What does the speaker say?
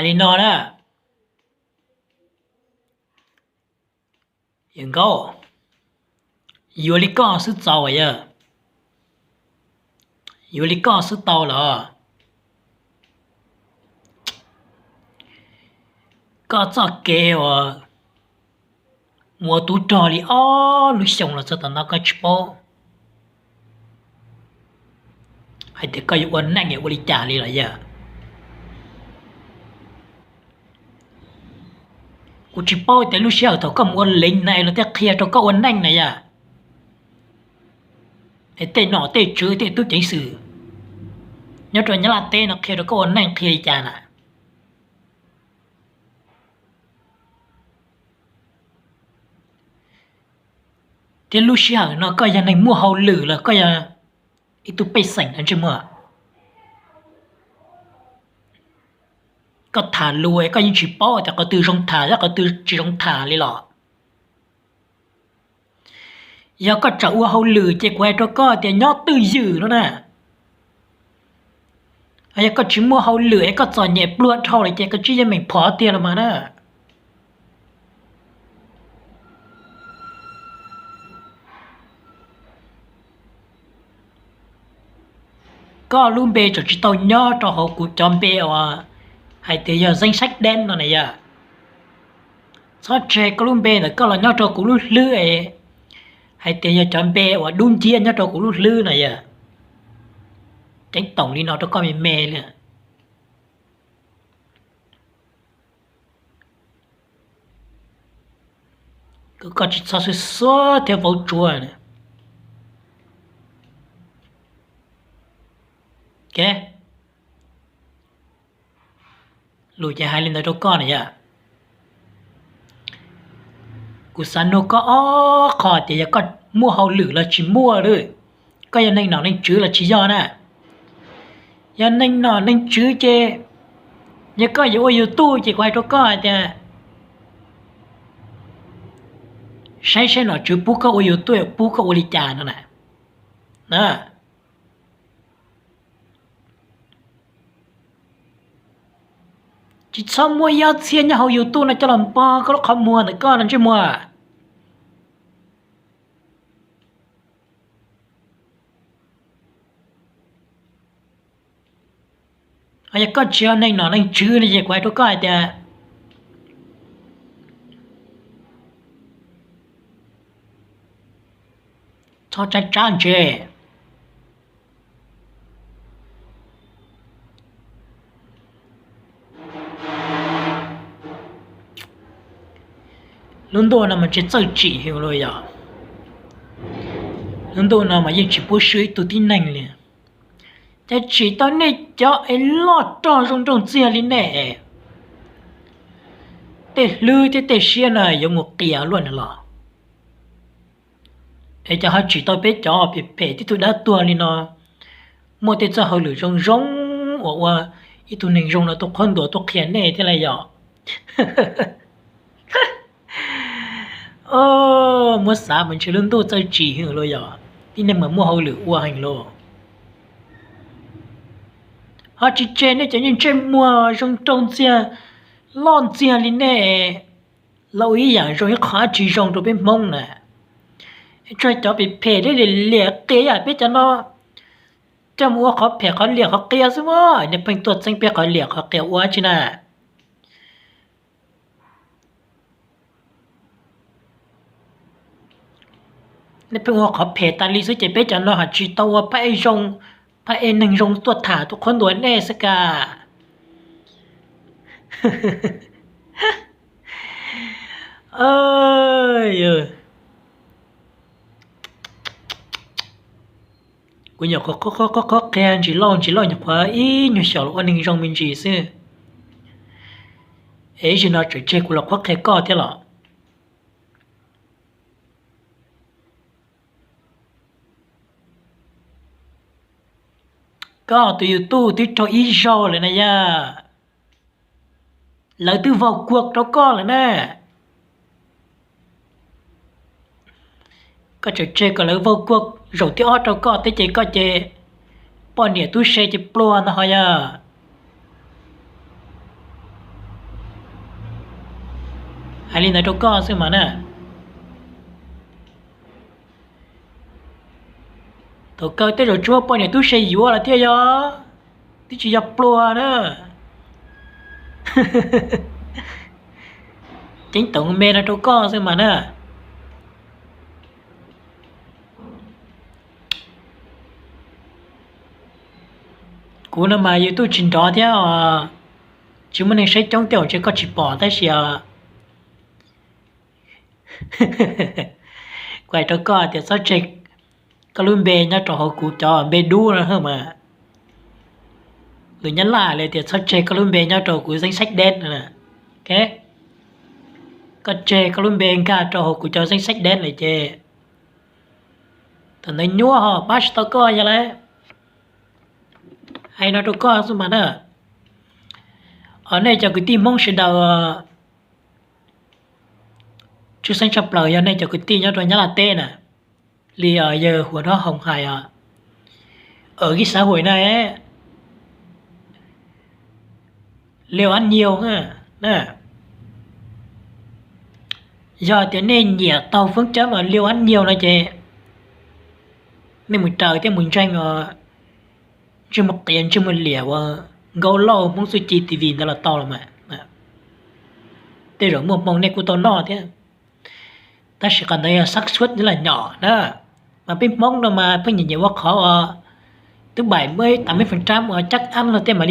Hais li no na, yawg Nkauj, yuav li koj xwb txaus yog, yuav li koj xwb tau los? Koj txoj kev uas mus ua tub rog li ob lub xyoos los txog tom no koj tsis paub hais tias koj yuav ua neej ua li cas li los yog? Kuv tsis paub tias lub sij hawm thaum koj mus ua leev na es luag thiaj qhia rau koj ua neej na yog, es tej nom tej tswv tej tub ceev xwm nyob rau Nyab Laj teb no qhia rau koj ua neej qhia li cas na. Thiab lub sij hawm no koj yog neeg muaj hauj lwm los koj yog ib tug pej xeem no ntsej muag, koj tham lus koj yeej tsis paub tias qhov twg zoo tham thiab qhov twg tsis zoo tham li los? Yog koj tseem ua hauj lwm ces kuv hais rau koj tias nyob twj ywm no na. Yog koj tsis muaj hauj lwm es koj txom nyem pluag dhau lawm ces koj tsis yeej meem phov tiag los mas na. Koj lub npe tseem tsis tau nyob rau hauv kuv cov npe uas hais tias yog zeeb saib deb no na yog. Txhob tseg koj lub npe ntawm koj los nyob rau kuv lub hlwb es hais tias yog cov npe uas dub nciab nyob rau kuv lub hlwb no yog. Ceeb toom li no rau koj me me li. Koj tsis txhob xuav xuav thiab vauv tsuav. Lus ces hais li ntawd rau koj na yom. Kuv xav nug koj ob qho tias yog koj muaj hauj lwm los tsis muaj lawm, koj yog neeg nom neeg tswv los tsis yog na. Yog neeg nom neeg tswv ces yog koj yuav ua YouTube ces kuv hais rau koj hais tias saib saib nom tswv pub koj ua YouTube pub koj ua li cas no na. Tsis txhob muab ib ob txhiab nyob hauv YouTube no coj los npog koj lub qhov muag ntawm koj no ntsej muag. Yog koj tsis yog neeg nom neeg tswv no ces kuv hais rau koj hais tias txhob tsab tsab ntse. Lub ntuj no mas tsis txawj tsim heev los yog, lub ntuj no mas yeej tsis pub swb ib tug tib neeg li. Cas tsim tau nej cov es loj rog zoo nraug ntxiag li nej, tej hlwb thiab tej siab no yuav mus qias luaj na los, es cas ho tsim tau peb cov phem phem tib tug dab tuag li no, muaj tej txoj hauj lwm zoo zoo uas ua ib tug neeg zoo no tuaj qhuab ntuas tuaj qhia nej thiab lauj yom. Muab xav mas ntshe lub ntuj txawj tsim heev los yog, tib neeg mas muaj hauj lwm ua heev los. Ho tsis tseg nej cov ntsej muag zoo nraug ntxiag, loj ntxiag li nej, los ua ib yam zoo ib qho dab tsi zoo rau peb Hmoob na. Tsuas cov phem phem li liam liam qias yam peb cov no, coj mus ua qhov phem qhov liam qhov qias xwb mas nej pheej tuaj txeeb peb qhov liam qhov qias ua dab tsi na. Nej pheej ua qhov phem tas li xwb ces peb cov no ho tsis tau ua phab ej zoo, phab ej neeg zoo tuaj tham tuaj qhuab ntuas nej xwb kas. Kuv nyuam qhuav qhuab qhuab qhuab qhuab qhia ntsis lauj ntsis lauj, nyuam qhuav ib nyuag xyaum los ua neeg zoo me ntsis xwb, es ib zaug no tseem tseg kuv los qhuab qhia koj thiab los? Koj tus YouTube twb raug ib zaug lawm na yom, lawv twb vaug kuag rau koj lawm na. Koj tseem tseg kom lawv vaug kuag zaum thib ob rau koj thiab ces koj ces poj niam tub se ces pluag ntag ho yog. Hais li ntawd rau koj xwb mas na. Thaum kawg tej zaum tsuas poj niam tub se yuav los thiaj yog, twb tsis yog pluag na. Ceeb toom me no rau koj xwb mas na. Kuv no mas YouTube tsis nrov thiab os, tsis muaj neeg saib coob tej zaum ntshe koj tsis pom tab sis os, kuv hais rau koj tias txhob tseg koj lub npe nyob rau hauv kuv cov npe dub no mas. Lus Nyab Laj li tias txhob tseg koj lub npe nyob rau kuv danh sách đen no. Koj tseg koj lub npe nkag rau hauv kuv cov danh sách đen lawm ces thaum ntawd nyuaj ho pab tsis tau koj yog lawm. Hais no rau koj xwb mas na. Os, nej cov kwv tij Hmoob sawv daws, tshwj xeeb tshaj plaws yog nej cov kwv tij nyob rau Nyab Laj teb na, li yawg Huas Hnob Hoo hais os, ở cái xã hội này ấy, liều ăn nhiều na. Yog tias nej nyiam taug phương châm liều ăn nhiều no ces nej mus raws thiab mus ntseeg os, ntsej muag qias ntsej muag liam uas Nkauj Lauj Hmoob Txuj Ci T V ntawd los tau los mas. Tej zaum muaj hmoo nej kuj tau noj thiab. Tab sis qhov ntawd yog xác suất rất là nhỏ na. Mas peb Hmoob no mas pheej nyiam nyiam ua qhov uas thứ bảy mươi, tám mươi phần trăm uas chắc ăn los tej mam